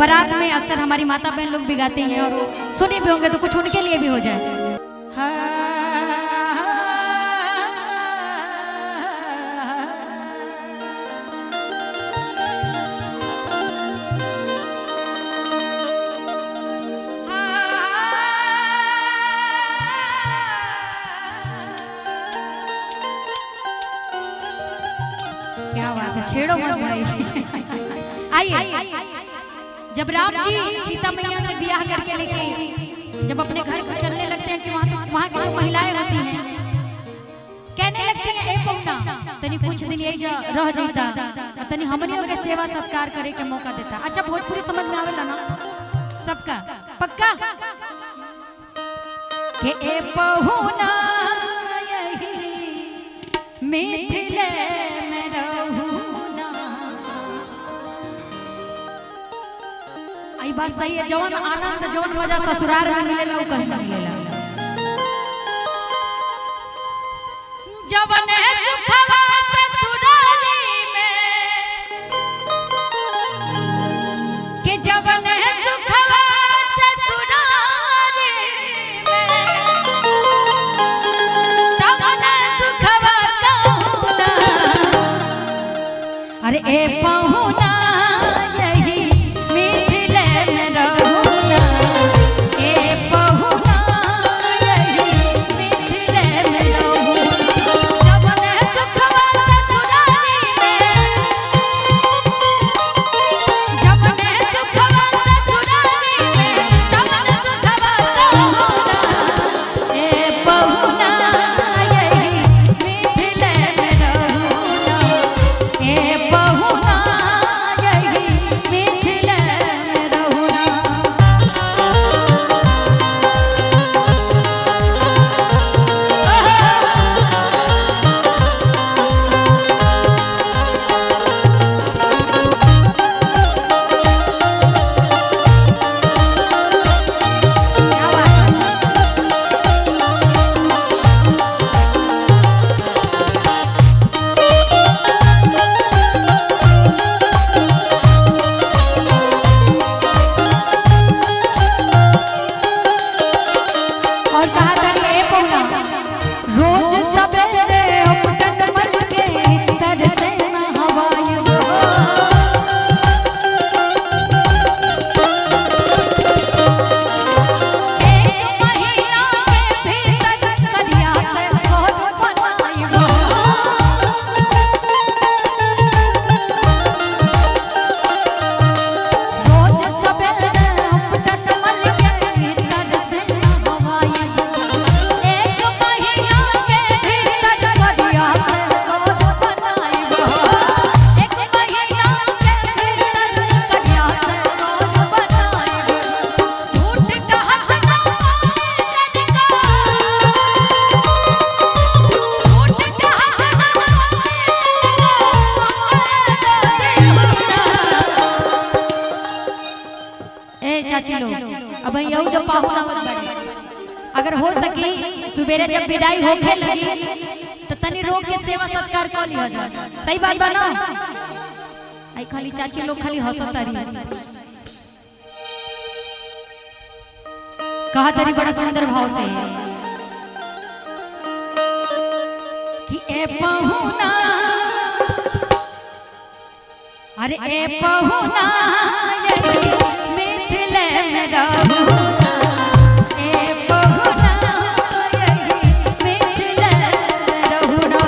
बारात में अक्सर हमारी माता बहन लोग भी गाते हैं और वो सुने भी होंगे, तो कुछ उनके लिए भी हो जाए। क्या बात है, छेड़ो मत भाई। आइए, जब राम जी सीता मैया से ब्याह करके लेके जब अपने घर को चलने लगते हैं कि वहाँ तो वहाँ की जो महिलाएं होती हैं कहने लगती हैं, ए पहुना तनी कुछ दिन यही रह जाता, तनी हमनियों के सेवा सत्कार करे के मौका देता। अच्छा, भोजपुरी समझ में आवेला ना सबका? पक्का के ए पहुना यही मिथिले में रहूना। आई बात सही है, जवन आनंद जवन मजा ससुराल में मिलेला वो कहीं ना मिलेला। जवन सुखवा ससुराली में के जवन सुखवा ससुराली में तवन सुखवा कहूना। अरे ए पहुना यही मिथिले में रहूना, ए पहुना यही मिथिले में रहूना। जवन सुखवा ससुराली में, जवन सुखवा ससुराली में तवन सुखवा कहूना। ए पहुना यही मिथिले में रहूना, ए पहुना यही मिथिले में रहूना। क्या बात है? और कहा था कि ए पहुना रोज सवेरे उपटन मल के तर से नहवाई। एक महीना के भीतर करिया से घर बनाइबो। रोज सवेरे उपटन मल के तर से नहवाइबो। एक महीना के भीतर करिया से घर बनाइबो। एक महीना के भीतर करिया से घर बनाइबो। झूठ कहत ना तनिका, झूठ कहत ना तनिका। ए चाची लोग, अब यहू जब पाहुन आवत बाड़े, अगर हो सकी सुबेरे जब विदाई होखे लगी तो तनी रोक के सेवा सत्कार कर लिया जा। सही बात बा ना? आई खाली चाची लोग खाली हंसत तारी। कहा तारी बड़ा सुंदर भाव से कि ए पहुना, अरे ए पहुना यही मिथिले में रहूना, ए पहुना यही मिथिले में रहूना।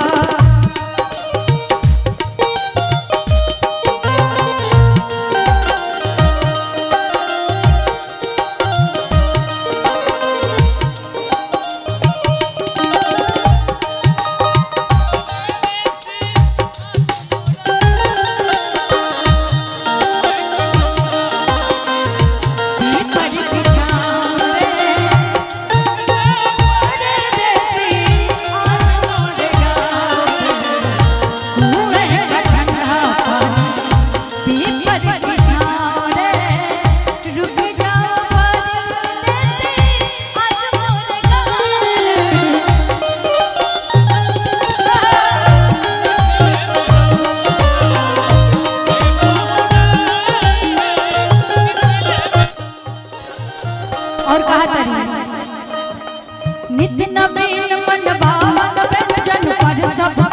और कहा तरी, नित नवीन मन भावन व्यंजन पर सब।